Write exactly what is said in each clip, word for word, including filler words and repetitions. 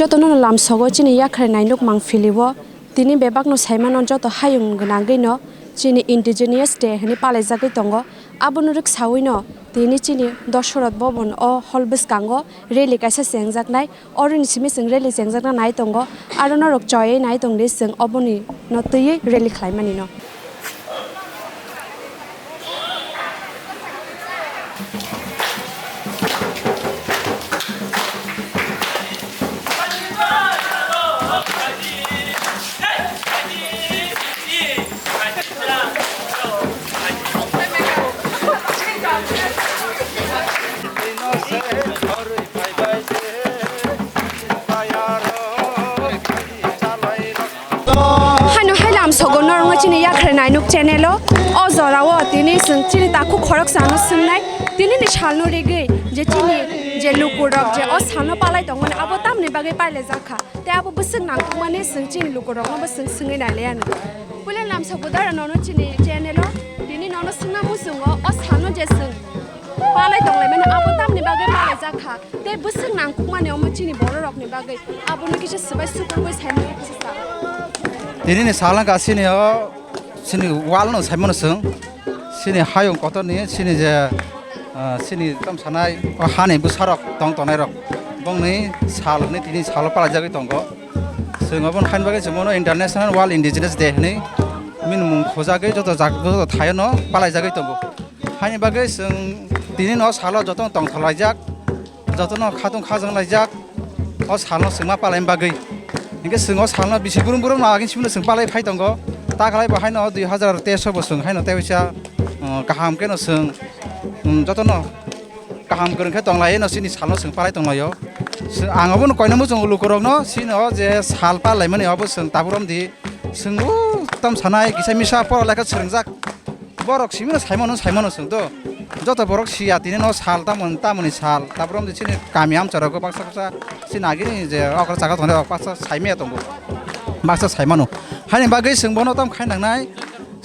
Jotono lamsogo chini yakhrai nainuk mangpilio, tini bebakno saimano joto hayung gwnangwino chini Indigenous Day hwnwi palaijagwi tongo. Abono rwksawino tini chini Doshorat Bhavan o hol bwskango rally kaisa chengjaknai. Oroni simi chwng rally chengjakna nai tongo. Aro norok choiwi nai tongdi chwng oboni no twiwi rally khlaimanino. Hano hai lamsogo norokno chini yakhrai nainuk channel o. O jorao tini chwng chini takhuk khoroksano swngnai, tini ni salno rigwi je chini je lukurok je o salno palai tongmani abo tamni bagwi pailaijak kha. Tei abo bwswk nangkukmani chwng chini lukurokno bo chwng swngwi nailaiyano. Puila lamsogo dara nono chini channel o tini nono swngna muchungo o salno je chwng palai tonglaimani abo tamni bagwi palaijak kha. Tei bwswk nangkukmani omo chini bororokni bagwi. Abono kisa swbai sukurgwi saimani kisa sa. Tinini sal wngkha chini o, chini wal no saimano chwng. Chini hayung kotorni chini je, ah, chini tamo sanai o hani bwsarok tong tongnai rok. Bongni sal hwnwi tini salo palaijagwi tongo. Chwng obo haini bagwi chwng bono International World Indigenous Day hwnwi bini mung khojagwi joto jag-, joto thaio no palaijagwi tongo. Haini bagwi chwng tini no salo jotono tongthok laijak, jotono khatung khajang laijak, o salno chwng ma palaini bagwi. Hinkhe chwng o salno bisi brum brum no agini simi no chwng palai phai tongo. Ta khlai bo haino dui hazar teis o bo chwng haino tei waisa, uh, kaham khe no chwng, um, jotono kaham kwrwng khe tong lai no chini salno chwng palai tong lai o. Chwng, ang obono koina muchungo lukurokno chini o je sal palaimani obo chwng tabuk romdi. Chwng o tam sanai kisa misa pora lekha swrwngjak. Borok simino saimano, saimano chwng to. Joto borok siya tini no sal tamoni, tamoni sal. Tabrom de chini kami amcharogo baksa baksa chini agini je okra chaka tongnai rok baksa saimaya tongo. Baksa saimano. Haini bagwi chwng bono tam khai nangnai.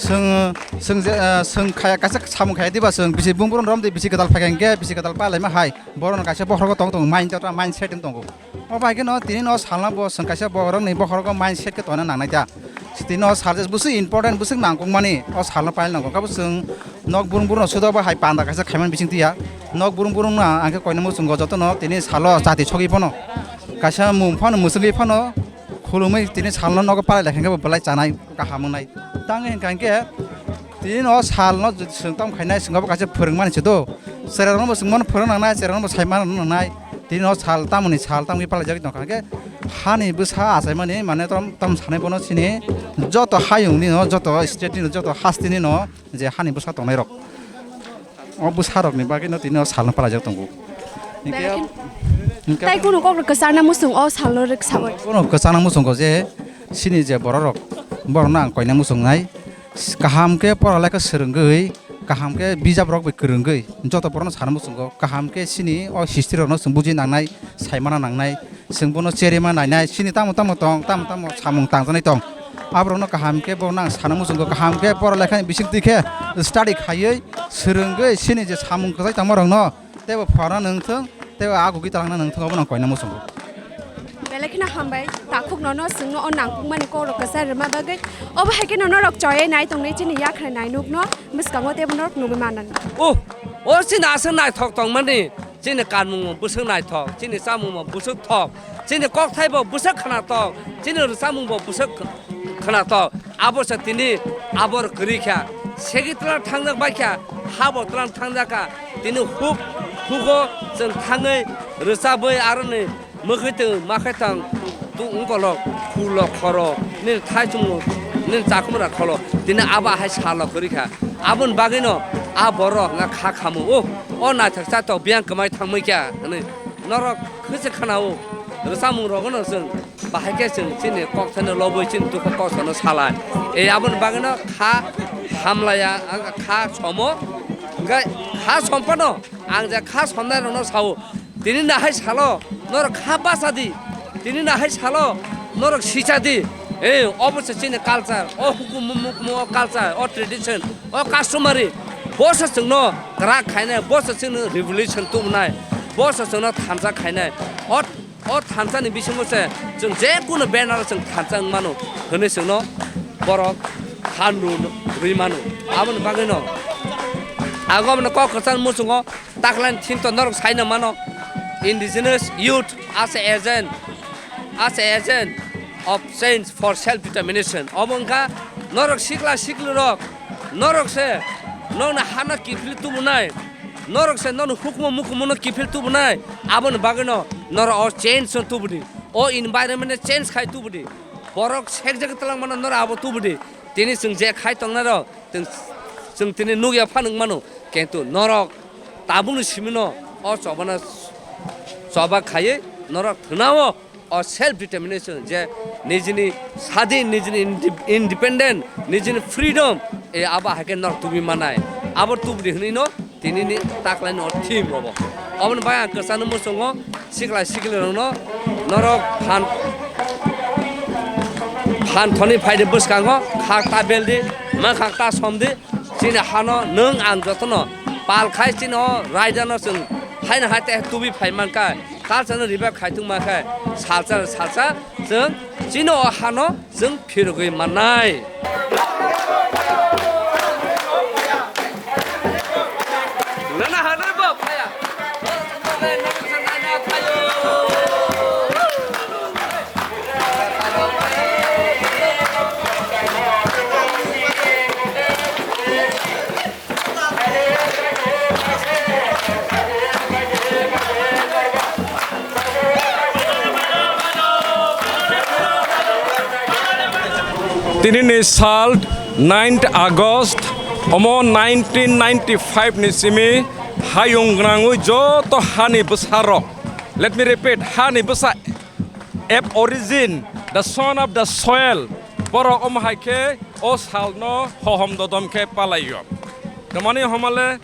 Chwng, chwng je, ah, chwng khaya kaisa samung khaya diba chwng bisi bumburon rom de bisi kwtal phai kha hinkhe bisi kwtal palaima hai. Borok no kaisa bokhorogo tong tong mind, mindset wng tongo. O bai khe no tini no salna bo chwng kaisa borok ni bokhorogo mindset khe tongna nangnai ta. Tini no sal je bwswk important, bwswk nangkukmani o salno paina nango. Kabo chwng nok brum brum no sudo ba hai panda kaisa khaimani bising tiya. Nok brum brum no ang khe koina muchungo joto no tini salo jati sogwi phano kaisa mung phano mwswgwi phano khulumwi tini salno nogo palai lai khe bo belai chanai kaham wngnai. Tang hinkha hinkhe tini no salno chwng tamo khainai chwng abo kaisa phwrwngmani se do. Cherairokno bo chwng bono phwrwng nangnai, cherairokno bo saimano nangnai. Tini no sal tamoni sal tamwi palaijagwi tongkha hinkhe hani bwsa achaimani mane tam, tam sanai bono chini joto hayungni no, joto state ni no, joto hasteni no je hani bwsa tongnai rok. O bwsarokni bagwi no tini o salno palaijak tongo. Hinkhe, Belai khe hinkhe tai kunu kok rok kwchangna muchung o salno rwk sawi. Bono kwchangna muchungo je chini je bororok, borokno ang koina muchungnai. Kaham khe pora lekha swrwngwi, kaham khe bijap rok bai kwrwngwi, joto borokno sana muchungo. Kaham khe chini o history rokno chwng buji nangnai, saimana nangnai. Chwng bono cherima nainai, chini tamo tamo tong, tamo tamo samung tangjaknai tong. Aborokno kaham khe bono ang sana muchungo, kaham khe pora lekhani bisingtwi khe study khaiwi, swrwngwi chini je samung kwchai tongmarokno teibo pharna nangthwng, teibo agugwi talangna nangthwng, obono ang koina muchungo. Belai kheno hambai, takhuk nono chwngno o nangkukmani kokrok kwchar rwma bagwi. Obo hai kheno norok choye nai tongwi chini yakhrai nainukno bwskango teibo norok nugwi mananw. Oh, o chini aswk naithok tongmani. Chini kanmungbo bwswk naithok, chini chamungbo bwswk thok, chini kokthaibo bwswk khwnathok, chini rwchapmungbo bwswk khwnathok. Abo se tini abor kwrwi kha, segwi twlang thangjak bai kha, habo twlang thangjak kha. Tini huk, hugo chwng thangwi rwchabwi aroni mwkhwitwng makhwithang tu wngkolok, khulok khoro, nini thaichungo, nini chakhumra kholo, tini abo hai salo kwrwi kha. Aboni bagwino a borok nga kha khamu, "O, o naithok chatok biyang kwmai thangmwi kya?" hwnwi norok khwse khwnao, rwchapmung rogno chwng bahai khe chwng chini kok thani lobwi chini dukha kosto no salai. E aboni bagwino kha hamlaya, kha somo, hwnkhe kha sompano ang je kha somnai rokno sao, Tini nahai salo norok kha bacha di, tini nahai salo norok sicha di. Ei, obo se chini culture, o hukumu mukmu o culture, o tradition, o customary, bo se chwngno kwrak khainai, bo se chwngno revolution tubunai, bo se chwngno thansa khainai. O O thansa ni bisingo se chwng je kuno banner o chwng thansa wng mano hwnwi chwngno borok han ru-, rwi mano. Aboni bagwino ago aboni kok kwchang muchungo taklani theme to norok saino mano, Indigenous Youth as a Agent, as a Agent of Change for Self Determination. Obo wngkha norok sikla siklirok, norok se nokni hana kiphilwi tubunai, norok se nokni hukumu mukumu no kiphil tubunai, aboni bagwino norok o change no tubudi, o environment no change khai tubudi, borok sekjak twlang mano norok abo tubudi, tini chwng je khai tongnai rok chwng, chwng tini nukya phano wng mano, kintu norok tabukni simino o chobana choba khaiwi norok thwnao. O self determination je nijini sadin, nijini inde-, independent, nijini freedom, e abo hai khe norok tubi manai. Abo tubudi hwnwi no tini ni taklai no theme robo. Oboni bai ang kwchangno muchungo sikla sikli rokno norok phan, phan thoni phaidi bwskango khak ta beldi, mwkhak ta somdi, chini hano nwng ang jotono pal khai chini o raida no chwng haino hai te tubi phai mankai. Culture no revive khai tongma khe salsa salsa chwng chini o hano chwng phirogwi mannai. Nana hanai bo phaya. Tini ni sal ninth August, omo nineteen ninety-five ni simi hayung gwnangwi joto hani bwsarok, let me repeat, hani bwsa, Aborigine, the son of the soil, borok omo hai khe o salno hohom dodom khe palaio. Tamani homale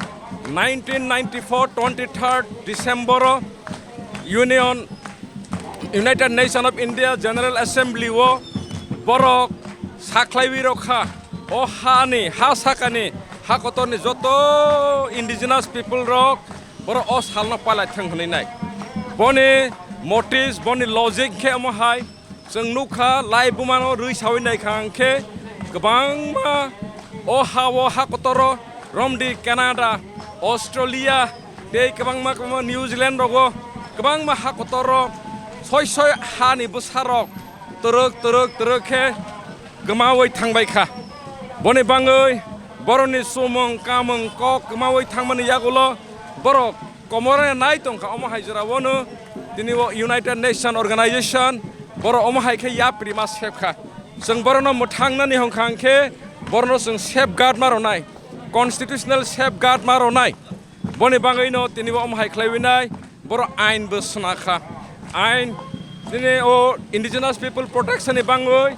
nineteen ninety-four twenty-third December o Union, United Nation of India General Assembly o borok sakhlaiwi rokha o hani, ha sakani, ha kotorni joto indigenous people rok borok o salno palai thang hwnwi nai. Boni motives, boni logic khe omo hai, chwng nukha lai bumano rwi sawi naikha hwnkhe kwbangma o ha-o, ha kotoro romdi Canada, Australia tei kwbangma kwbangma New Zealand rogo kwbangma ha kotoro soi soi hani bwsarok twrwk twrwk twrwk khe kwmawi thangbai kha. Boni bangwi borokni chumung kamung kok kwmawi thangmani yagulo borok komorani nai tongkha. Omo hai jora bono tini o United Nation Organization borok omo hai khe yapri ma sepkha. Chwng borokno mwthangnani hwnkha hwnkhe borokno chwng safeguard ma rwnai, constitutional safeguard ma rwnai. Boni bangwino tini bo omo hai khlaiwi nai, borok ain bo swnakha. Ain, tini o Indigenous People Protection ni bangwi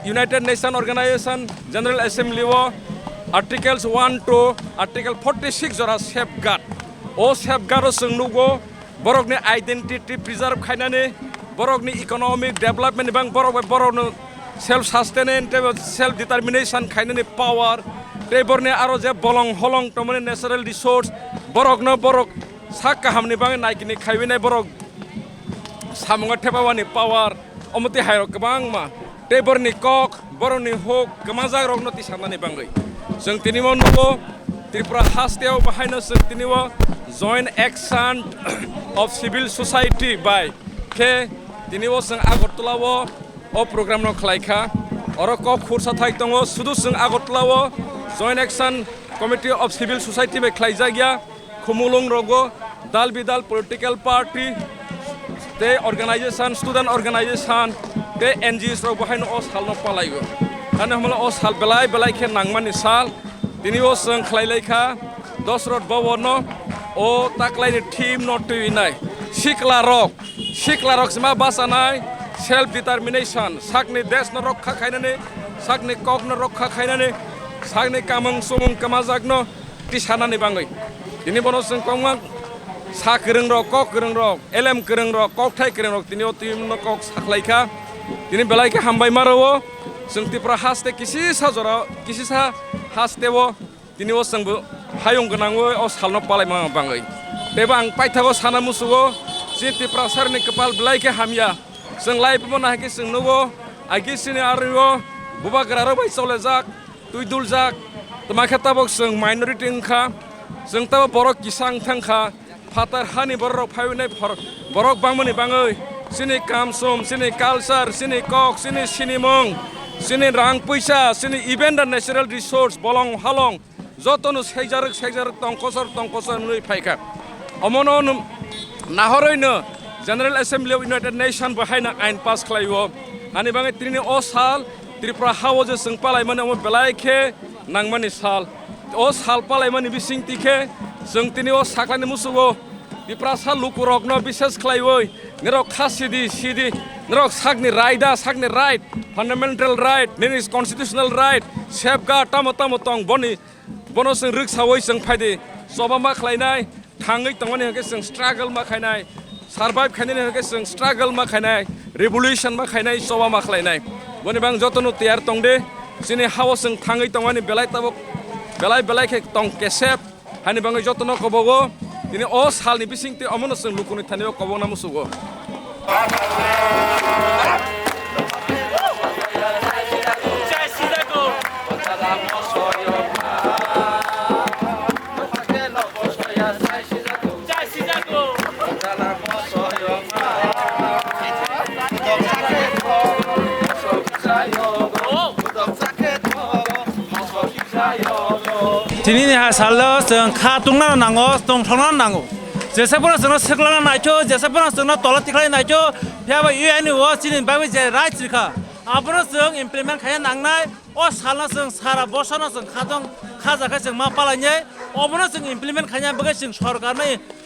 United Nation Organization General Assembly o Articles one to Article forty six jora safeguard. O safeguard o chwng nugo borokni identity preserve khainani, borokni economic development ni bang borok bai borokno self sustenance tei self determination khainani power, tei borokni aro je bolong holong tongmani natural resource, borokno borok sak kahamni bagwi naikini khaiwi nai borok samungo thepawani power, omo twi hairok kwbangma. Tei borokni kok, borokni huk kwmajakrokno tisanani bagwi chwng tini o nugo. Tripura hasteo bahaino chwng tini o Joint Action of Civil Society bai khe tini o chwng Agartala o o program no khlai kha. Oro kok khursa thai tongo, sudu chwng Agartala o Joint Action Committee of Civil Society bai khlaijak ya. Khumulwng rogo dal bidal political party tei organization, student organization tei N G Os rok bo haino o salno palaio. Ani hamla o sal belai belai khe nangmani sal. Tini o chwng khlai lai kha Dosrot Bhawan no, o taklaini theme no twi nai. Sikla rok, sikla rok sima bachanai, self determination, sakni desh no rokha khainani, sakni kok no rokha khainani, sakni kamung sumung kwmajak no tisanani bagwi. Tini bono chwng kwbangma sa kwrwng rok, kok kwrwng rok, elem kwrwng rok, kokthai kwrwng rok tini o twi no kok sakhlai kha. Tini belai khe hambai ma rwo. Chwng Tripura haste kisisa jora, kisisa haste o tini o chwngbo hayung gwnangwi o salno palaima bagwi. Teibo ang paithago sana musugo, Chini Tiprasarni kwpal belai khe hamya. Chwng lai phano nahai khe chwng nugo, agi chini arwi o bubagra rok bai cholejak, twi duljak. Tma khe tabok chwng minority wngkha, chwng tabok borok kisa wngthang kha. Phatar hani borok rok phaiwi nai phor-, borok bangmani bangwi chini kamsum, chini culture, chini kok, chini sinimung, chini rang puisa, chini even the natural resource, bolong halong, jotono sekjarwk sekjarwk tongkosor tongkosor wngwi phaikha. Omono nw-, nahorwi no General Assembly of United Nation bo haino ain pass khlaio. Ani bagwi tini o sal Tripura hao je chwng palaimani omo belai khe nangmani sal. O sal palaimani bisingtwi khe chwng tini o saklani musugo Tiprasa lukurokno bises khlaiwi norok kha sidi sidi, norok sakni raida, sakni right, fundamental right, nini constitutional right, safeguard tamo tamo tong boni Bono chwng rwksaui chwng phaidi choba ma khlainai, thangwi tongmani hwnkhe chwng struggle ma khainai, survive khainani hwnkhe chwng struggle ma khainai, revolution ma khainai, choba ma khlainai. Boni bang jotono tiyar tongde, chini hao chwng thangwi tongmani belai tabuk, belai belai khe tong kesep, hani bangwi jotono kobogo, tini o salni bisingtwi omono chwng lukuni thani o kobokna musugo. Tini ni ha salo chwng kha tungna nango, tongthokna nango. Jesa phano chwngno swklanna naikho, jesa phano chwngno tola tikhlai naikho, phiya ba U N ni o chini bagwi je rights rikha, abono chwng implement khaina nangnai. O salno chwng sara bosano chwng khatong khajakhe chwng ma palainai, obono chwng implement khaina bagwi chwng sorkarno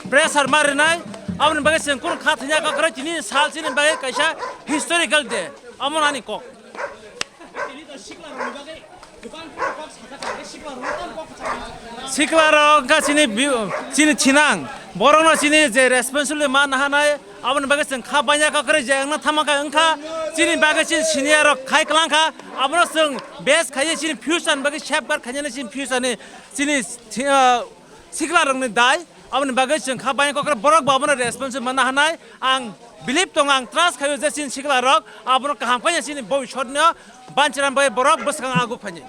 pressure ma rinai. Aboni bagwi chwng kunu kha thwina kakrwi tini sal chini bagwi kaisa historical day, omo ani kok. Sikla rok wngkha chini bi-, chini thinang, borokno chini je responsibility ma nahanai, aboni bagwi chwng kha banya kakrwi je wngna thangma khe wngkha, chini bagwi chini senior rok khai kwlangkha, abono chwng base khaiwi chini future ni bagwi safeguard khainani chini future ni chini thi-, ah, sikla rokni dai, aboni bagwi chwng kha banya kakrwi borok bo abono responsibility ma nahanai, ang believe tongo, ang trust khaio je chini sikla rok abono kaham khaina chini bobiswt no banchiram bai borok bwskang agu phainai.